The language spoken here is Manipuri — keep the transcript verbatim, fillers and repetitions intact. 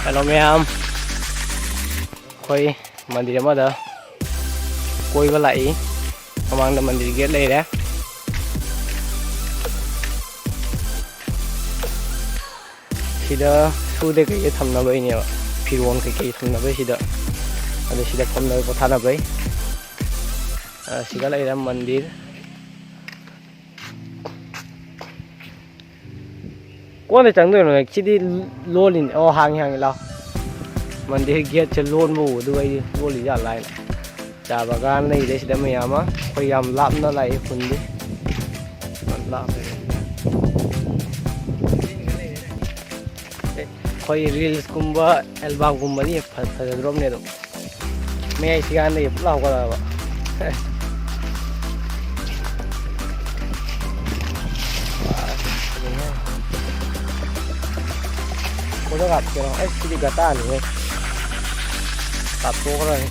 ꯍꯜꯂꯣ ꯃꯌꯥꯝ, ꯑꯩꯈꯣꯏ ꯃꯟꯗꯤꯔ ꯑꯃꯗ ꯀꯣꯏꯕ ꯂꯥꯛꯏ꯫ ꯃꯃꯥꯡꯗ ꯃꯟꯗꯤꯔ ꯒꯦꯠ ꯂꯩꯔꯦ꯫ ꯁꯤꯗ ꯁꯨꯗ ꯀꯩꯀꯩ ꯊꯝꯅꯕꯩꯅꯦꯕ, ꯐꯤꯔꯣꯟ ꯀꯩꯀꯩ ꯊꯝꯅꯕꯩ ꯁꯤꯗ꯫ ꯑꯗꯨ ꯁꯤꯗ ꯐꯝꯅꯕ ꯄꯣꯊꯥꯅꯕꯩ꯫ ꯑ, ꯁꯤꯗ ꯂꯩꯔꯦ ꯃꯟꯗꯤꯔ꯫ ꯀꯣꯟꯗ ꯆꯪꯗꯣꯏꯅꯣ? ꯁꯤꯗꯤ ꯂꯣꯜꯂꯤꯅꯦ꯫ ꯑꯣ, ꯍꯥꯡꯉꯤ, ꯍꯥꯡꯉꯤ, ꯂꯥꯎ꯫ ꯃꯟꯗꯤꯔ ꯒꯦꯠꯁꯦ ꯂꯣꯟꯕ ꯎꯕꯗꯨ ꯑꯩꯗꯤ ꯂꯣꯜꯂꯤ ꯖꯥꯠꯂꯥ ꯍꯥꯏꯅ꯫ ꯆꯥ ꯕꯒꯥꯟ ꯂꯩꯔꯦ ꯁꯤꯗ ꯃꯌꯥꯝ ꯑꯃ꯫ ꯑꯩꯈꯣꯏ ꯌꯥꯝ ꯂꯥꯞꯅ ꯂꯥꯛꯏ ꯈꯨꯟꯗꯤ꯫ ꯌꯥꯝ ꯂꯥꯞꯄꯦ꯫ ꯑꯩꯈꯣꯏ ꯔꯤꯜꯁꯀꯨꯝꯕ, ꯑꯦꯜꯕꯝꯒꯨꯝꯕꯗꯤ ꯐ-, ꯐꯖꯗ꯭ꯔꯣꯕꯅꯦ ꯑꯗꯨꯝ꯫ ꯃꯌꯥꯏ ꯁꯤꯒꯥꯟꯗꯒꯤ ꯄꯨꯂꯞ ꯍꯧꯒꯠꯂꯛꯑꯕ꯫ ꯐꯣꯇꯣ ꯀꯥꯞꯀꯦꯔꯣ? ꯑꯩꯁ, ꯁꯤꯗꯤ ꯒꯇꯥꯅꯤꯍꯦ꯫ ꯀꯥꯞꯊꯣꯛꯈ꯭ꯔꯅꯤ꯫